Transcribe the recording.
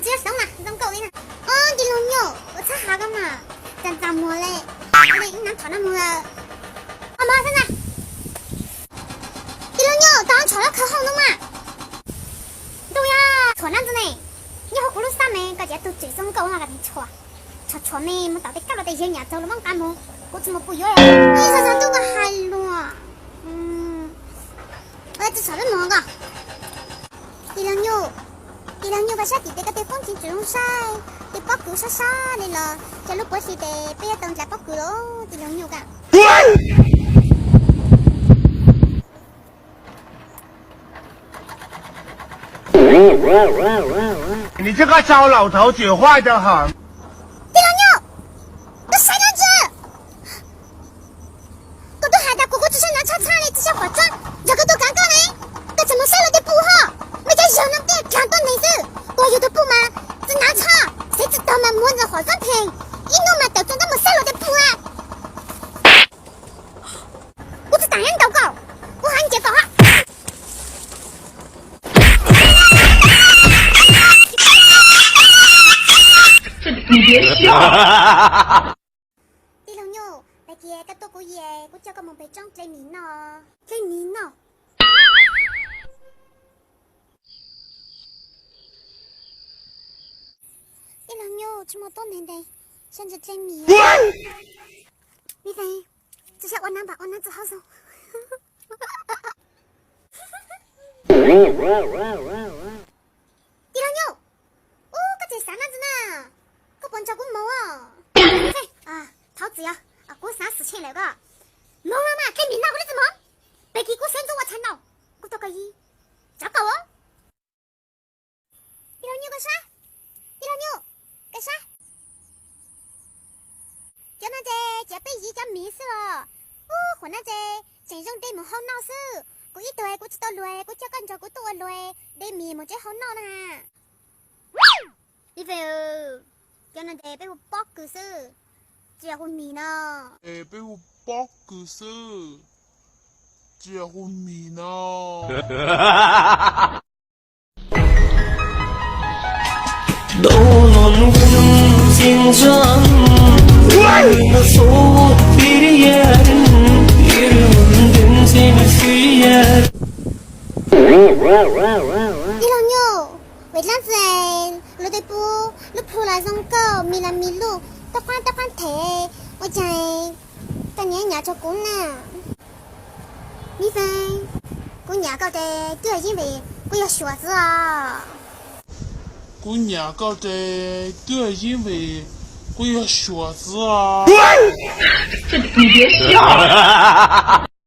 Tsis yog xeeb mas zoo nkauj li na. Tij laug Nyuj, ua txhab hav koj mas, txav txav muag li. Ib nab thov noj muag lawm. Ua mov xwb na. Tij laug Nyuj, tau ntshov lub khawv hauj ntoo mas. Ntuj yog tshuam nab ntxwg ne, nyob hauv kuv lub xab me koj tsis yog tug tseem zoo nkauj no, tshuam, tshuam tshuam me mus tom tej kab los tej yawg nyam txaug lub moob qab mus, kuv tsis mus kuv yuav. Ib txhua txhua tub koj hais luag. Ua tsis tshov lub mov ko. Tij laug Nyuj, tij laug Nyuj, koj saib tim tej koj tej foob tseem tseem zoo saib, tej pob kws sab sab li los cov lub puav hli tes peb yuav tau ntlav pob kws los tij laug Nyuj ka. Tij laug Nyuj, koj saib dab tsi? Koj twb hais tas kuv kuv tsis saib hnav tshaj tshaj li tsis saib qhov tsuab, yog koj tuaj kav koj ne, koj tseem mus saib luag tej pum ho. Mej cov yawg no tej dlaag tuab neeg xwb, kuv yug tug pum mas tsis hnav tshaj, xeev tsis tau mas muab ntxeev qhov xob pheej, ib hnub mas tawm txog ntab mus saib luag tej pum a. Kuv tsis taam nyob ntaus koj, kuv hais ntxias koj. Tij laug Nyuj, tag kis koj tuaj kuv yeej, kuv coj koj mus pem roob dle mis noj. Dle mis noj? Tij laug Nyuj, tsis muaj tuab neeg ntes, sab ntsis dle mis. Mi feeb, tsis yog ua nab npam ua nab txwg hauv xwb. Tij laug Nyuj, ub, koj tseem xav nab ntxwg na, koj puas nrog kuv mus? Thov txim, kuv xav xwm tshee lawm koj. Mus los mas, dle mis noj kuv li txwg mus. Peb kis kuv xeev ntxub ua tshais noj, kuv tuaj koj yig, tsav koj. Tij laug Nyuj koj sab, tij laug Nyuj koj sab. Cov no ces cov peb yig cov miv xwb los. Ub, qhuav no ces tseem zoo dle mus hau noj xwb. Kuv ib tug kuv tsis tau luag, kuv coj koj nrog kuv tuaj ua luag, dle mis mus tsev hau noj na. Ib feem, cov no ces peb hu pob kws xwb, tsis yog hu mis no. Peb hu pob kws xwb, tsis yog hu mis no. Tij laug Nyuj, vim dlaab tsi luag tej pum lub plhu los zoo nkauj, mis los mis luj, toj qaab toj qaab them, ua caag koj nyiam nyiam rua kuv na? Mi feeb, kuv nyiam koj ces twb yog yeej vim kuv yog suav xwb os. Kuv nyiam koj ces twb yog yeej vim kuv yog suav xwb os.